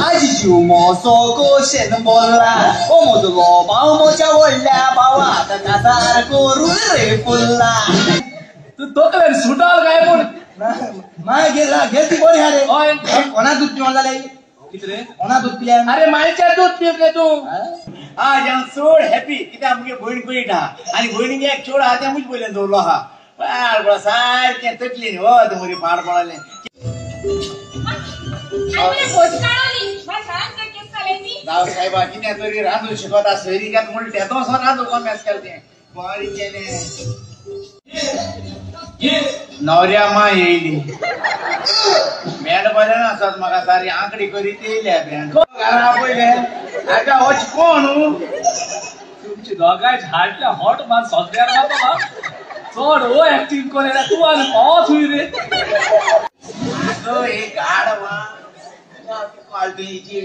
आजी जीव मोसो कोशेन बोलला ओ मोजलो भाव मोच्या व्हडल्या भावाक कासार करून रे फुल्ला. तू तकलेन सुटाल काय पूण मागीर घेती बरी हा रे. कोणा दूध पिवन जालें कितें रे? कोणा दूध पिल्या? अरे मायच्या दूध पिवले तू. आज हांव चड हॅपी कित्याक मुगे भयण पळयता आनी भयणीक एक चेडो आहा तें म्हजे पयल्यान दवरलो आहा. पाड पडो सारकें तकली न्ही हो तें म्हजें पाड पडलें. जावं सायबा कितें तरी रांदूंक शिकता सैरिकात म्हणून तेतो असो रांदूंक कॉमेस केलें तें बरें केलें. नवऱ्या मां येयली भेंड बरें नासत म्हाका सारी आंकडी करीत येयल्या भेंड घरा पयले आगा होच कोण. तुमची दोगांय झाडल्या हॉट मान सगळ्यार वता चड हो एक्टिंग करे तूं आनी पावत हुंय रे. एक गाड वा पालतुची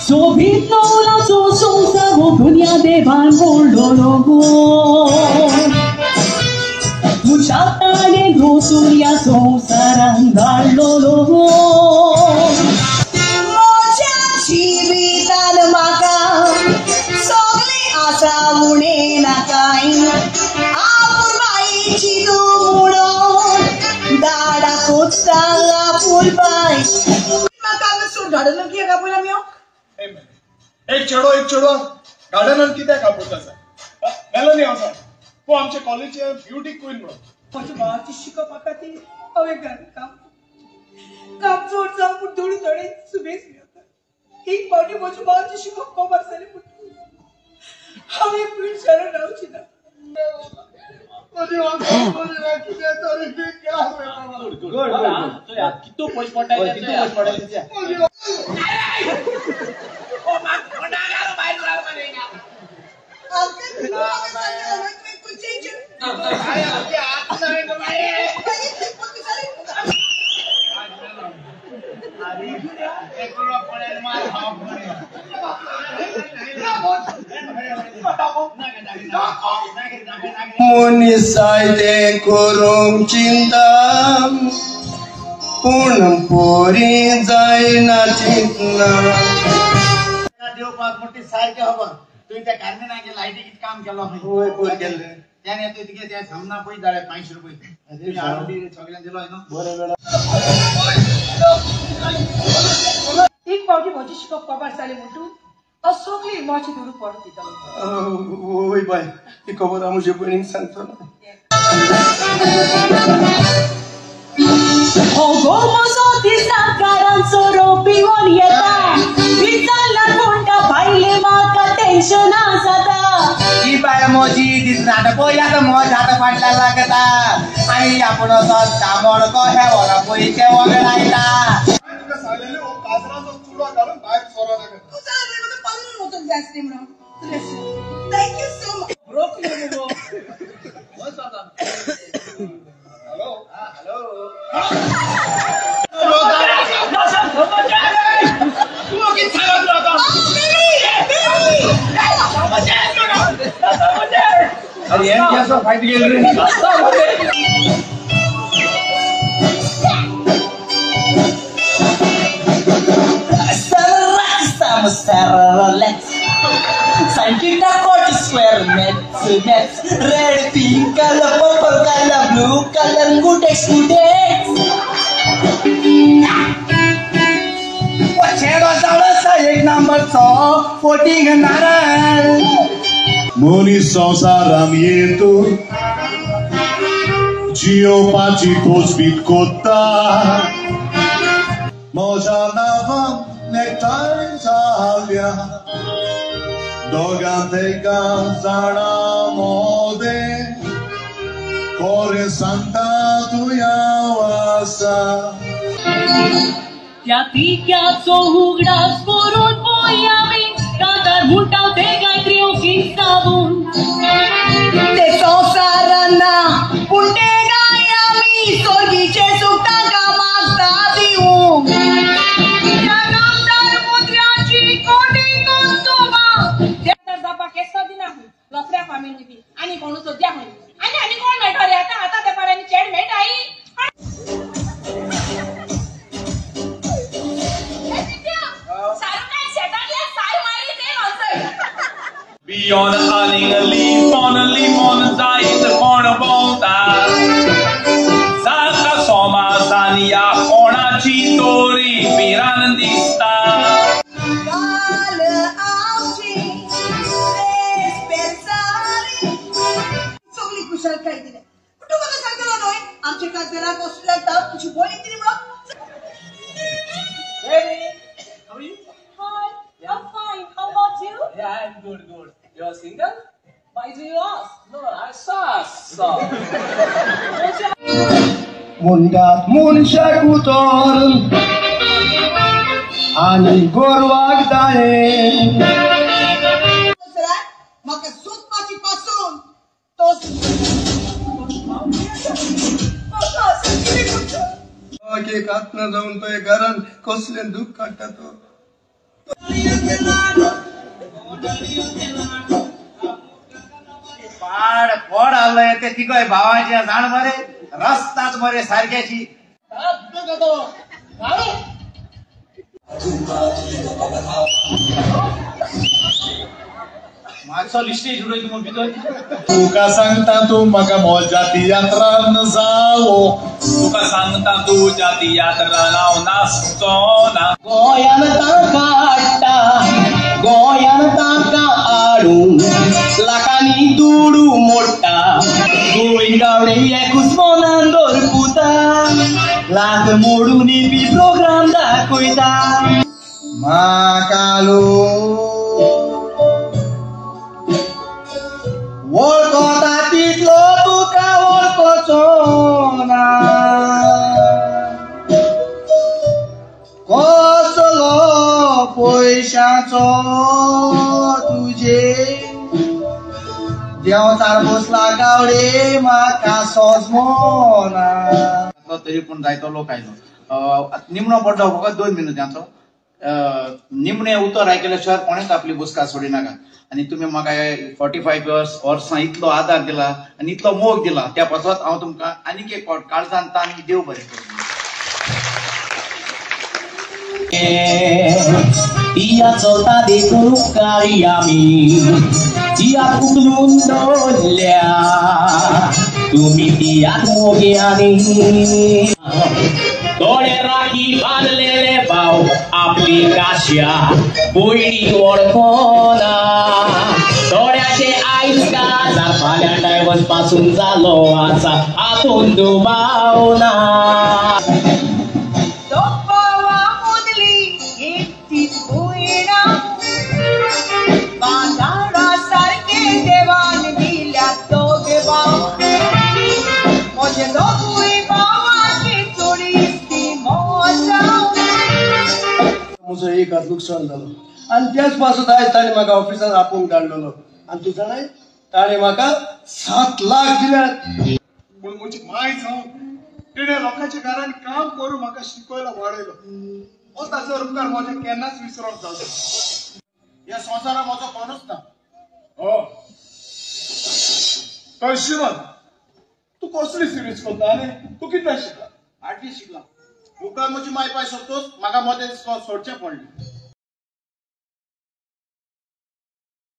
सोबीत नवलाचो संवसार हो दुनिया देवान मोडलो गो तुज्या ताणें रोसून ह्या संवसारान धाडलो गो. म्हज्या जिवितान म्हाका सगळें आसा उणें नाकाय आपुरबायेची तूं म्हणून दाडा कोत्ता आपुरबाय. म्हाका हांगा गार्डनान कित्याक आपयला आमी? एक चेडो एक चेडो गार्डनान कित्याक आपयता सर? मेलनी हांव तूं आमच्या कॉलेजीचे ब्युटी क्वीन म्हणून. म्हज्या भावाची शिकपा खातीर हांवें घरांत काम काम चड जावं पूण थोडी थोडे सुबेज मेळटा. एक फावटी म्हज्या भावाची शिकप कोमार जालें पूण हांव एक मिनट शारान रावची ना. कितू पयशे पडटा कितू मनीस जायतें करूंक चिंता पूण पोरी जायना चिंतना. देवपाक म्हणटा सारकें खबर तुवें त्या कार्मेनागेर लायटी कितें काम केलो हय पयर केल्लें त्याने तुवें तुगे त्या सामना पयशे धाडले 500 रुपये सगळ्यांक दिलो न्हू बरें वेळा. एक फावटी म्हजी शिकप कबार जालें म्हणटू हांव सगळी म्हजी दुडू परत दितलो. वय बाय ही खबर हांव म्हजे भयणीक सांगतलो. हो गो म्हजो दिसाकारांचो रो पिवन येता विचारल्यार म्हणटा भायले म्हाका टेन्शनां जाता. ही बाय म्हजी दिसनाट पळय आतां म्हज हात फाटल्यान लागता आनी आपूण असो तांबड कशें व्हरा पयशे वगडायता. तुका सांगलेलें हो काजराचो चुडो घालून भायर सोरो नाका. तूं जाल्यार म्हाका पालून वचूंक जाय आसलें म्हणून. Thank you so much. Broccoli मुगो. हॅलो हॅलो अरे हें केसो फायट गेलो रे. Santita cot square maths maths red pink colour purple colour blue colour गुडेक्स गुडेक्स. चेडो जावं एक नंबरचो फोटींग नारळ. मनीस संवसारान येतो जियोपाची तोजबीत कोत्ता म्हज्या नांवान नेकटाय जाल्या दोगां तेगां जाणां मोदें कोरें सांगता तूं हांव आसा. त्या तिक्याचो उगडास करून पळय आमी कांतार म्हणटा ते गायत्री किस्सावून. ते संवसारान ना पूण ते गाय आमी सोर्गीचे सूख तांकां मागता दिवंक. त्या नामदार मुद्राची कोटी कोस्तुबा जावपाक केसो दिना खंय लफड्या फामील ती आनी कोणू सद्या खंय आनी आनी कोण मेळटा रे आतां आतां तेपार आनी चेड मेळटा. On aning leaf on जायत कोण भोंवता जाता सोमासान ह्या कोणाची तोरी पिरान दिसता. सगळी खुशालकाय दिल्या पूण तूं म्हाका सांगतलो न्हय आमच्या काजराक वचूं लागता तुजी भयण दिली म्हणून. Hey, how are you? Hi, I'm fine. How about you? Yeah, I'm good, good. You're single? Why do you ask? No, I saw. मुंडात मनशाक उतर आनी गोरवाक दायें. म्हाका सोदपाची पासून तो एक आत्मा जावन तो घरान कसलें दूख काडटा तो. पाड कोड आसले ते तिगय भावाचे जाण मरे रस्ताच मरे सारक्याची. मातसो लिस्टेज उडय तूं भितर. तुका सांगता तूं म्हाका म्हज्या तियात्रान जावो. तुका सांगता तुज्या तियात्रान हांव नाचचो ना. गोंयान तांकां हाडटा गोंयान तांकां हाडून लाखांनी दुडू मोडटा. गोंय गावडे एकूच मनान दवरपुता लाख मोडून बी प्रोग्राम दाखयता. म्हाका वळखता तितलो तुका वळखचो ना. कसलो पयशांचो तुजे देंवचार बसला गावडे म्हाका सोजमना. तरी पूण जायतो लोक आयलो. निमणो पडलो फकत 2 मिनटांचो. निमणे उतर आयकल्या शिवाय कोणेच आपली बुसका सोडिनाका. आनी तुमी म्हाका 45 वर्सां इतलो आदार दिला आनी इतलो मोग दिला त्या पासत हांव तुमकां आनीक एक फावट काळजान तान देव बरें करूं. तिया चलता देखून उपकारी आमी तिया उखलून दवरल्या तुमी तियाक मोग्यांनी. थोडे राखी बांदलेले भाव आपली काश्या भयणीक वळखना. थोड्याचे आयज काजार फाल्यां डायवर्स पासून जालो आसा हातून दुबाव ना. म्हजो एक हात लुकसाण जालो आनी त्याच पासत आयज ताणें म्हाका ऑफिसान आपोवन काडलेलो आनी तूं जाणाय ताणें म्हाका 7 लाख दिल्यात. पूण म्हजी माय जावन तिणें लोकांच्या घरान काम करून म्हाका शिकयलो वाडयलो. हो ताचो उपकार म्हजें केन्नाच विसरोंक जावचो. ह्या संवसारांत म्हजो कोणूच ना. हो हय शिवन, तूं कसली सिरीज करता आनी तूं कितले शिकला? 8वी शिकला. उपरांत म्हजी माय पाय सोदतूच म्हाका मोदें सोडचें पडलें.